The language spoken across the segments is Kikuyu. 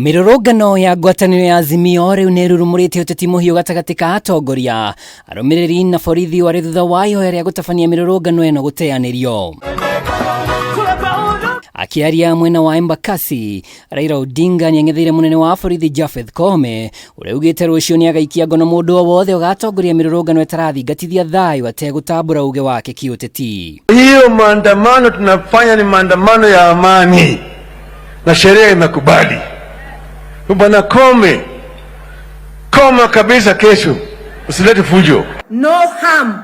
Mĩrũrũngano ya ngwatanĩro ya Azimio rĩu nĩ ĩrurumũrĩte ũteti mũhiũ gatagatĩ ka atongoria, arũmĩrĩri na borithi warĩ thutha wa ihoya rĩa gũtabania mĩrũrũngano ĩno gũteanĩrio. Akĩaria mwena wa Embakasi, Raila Odinga nĩang'etheire mũnene wa borithi Japheth Koome ũrĩa ugĩte rũciũ nĩagaikia ngono mũndũ o wothe ũgatongoria mĩrũrũngano ĩtarathingatithia thayũ ategũtambũra uge wake kĩũteti. Hiyo maandamano tunafanya ni maandamano ya amani na sheria imekubali. Bwana Koome, koma kabisa kesho, usilete fujo. No harm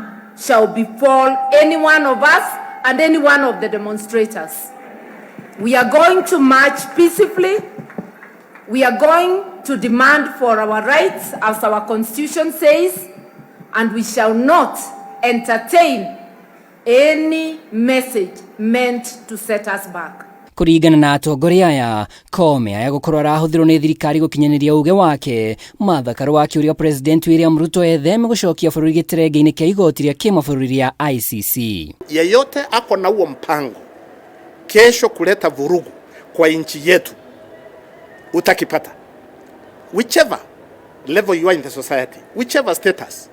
shall befall any one of us and any one of the demonstrators. We are going to march peacefully. We are going to demand for our rights as our constitution says, and we shall not entertain any message meant to set us back. Kũringana na atongoria aya, Koome aya gũkorwo arahũthĩrwo nĩ thirikari gũkinyanĩria uge wake. Martha Karua akĩũria President William Ruto etheme gũcokia bũrũri gĩterenge-inĩ kĩa igoti rĩa kĩmabũrũri rĩa ICC. Yeyote ako na huo mpango kesho kuleta vurugu kwa nchi yetu utakipata, whichever level you are in the society, whichever status.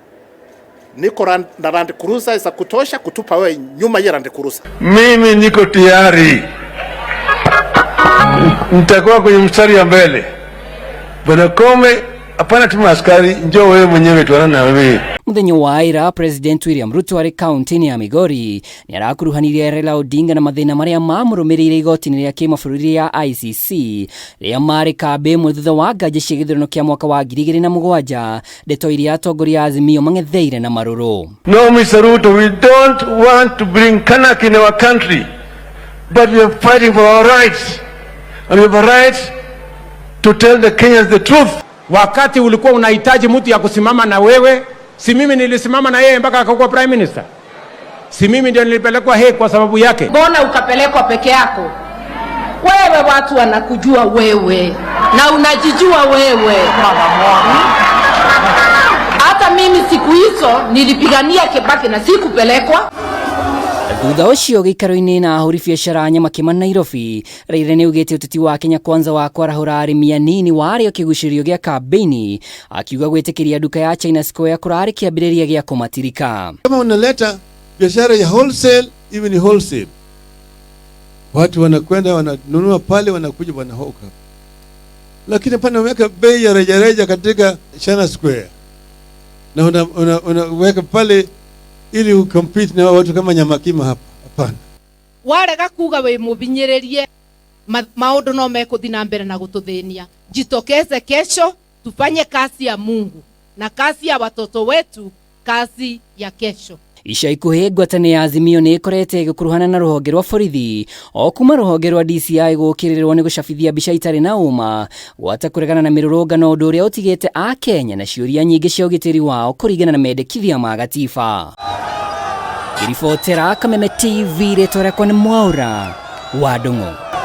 Niko na Land Cruiser za kutosha kutupa wewe nyuma ya Land Cruiser. Mimi niko tayari, nitakuwa kwenye mstari wa mbele. Bwana Koome, hapana tuma askari, njoo wewe mwenyewe tuonane na wewe. Muthenya wa ira President William Ruto arĩ kaunti-inĩ ya Migori nĩ arakuruhanirie Raila Odinga na mathĩna marĩa mamũrũmĩrĩire igoti-inĩ rĩa kĩmabũrũri rĩa ICC rĩrĩa marĩ kambĩ ĩmwe thutha wa nganja cia gĩthurano kĩa mwaka wa 2007, ndeto iria atongoria a Azimio mang'etheire na marũrũ. No, Mr. Ruto, we don't want to bring anarchy in our country, but we are fighting for our rights. And we have a right to tell the Kenyans the truth. Wakati ulikuwa unahitaji mtu ya kusimama na wewe, si mimi nilisimama na yeye mpaka akakuwa prime minister? Si mimi ndio nilipelekwa Hague kwa sababu yake? Mbona ukapelekwa peke yako? Wewe watu wanakujua wewe na unajijua wewe. Hata mimi siku hizo nilipigania Kibaki na sikupelekwa. Thutha ũcio gĩikaro-inĩ na ahũri biacara a Nyamakĩma Nairobi, Raila nĩ augĩte ũteti wa Kenya Kwanza wa kwarahũra arĩmi anini warĩ o kĩgucĩrĩrio gĩa kambĩini, akiuga gwĩtĩkĩria nduka ya China Square kũrarĩ kĩambĩrĩria gĩa kũmatirika. Kama unaleta biashara ya wholesale, even ni wholesale, watu wanakwenda wananunua pale, wanakuja wanahoka, lakini pana unaweka bei ya rejareja katika China Square na unaweka una pale ili ucompete na watu kama Nyamakima hapa. Hapana. Warega kuga wi mubinyiririe, maundu no mekuthi na mbere na gututhinia. Jitokeze kesho tufanye kazi ya Mungu na kazi ya watoto wetu, kazi ya kesho. Ica ikuhĩ ngwatanĩro ya Azimio nĩ ĩkorete ĩgĩkuruhana na rũhonge rwa borithi o kuma rũhonge rwa DCI gũkĩrĩrwo nĩ gũcabithia mbica itarĩ na ũma gwata kũregana na mĩrũrũngano, ũndũ ũrĩa ũtigĩte Akenya na ciũria nyingĩ cia ũgitĩri wao kũringana na mendekithia ma gatiba. Ngĩribotera Kameme TV, rĩtwa rĩakwa nĩ Mwaũra wa Ndung'u.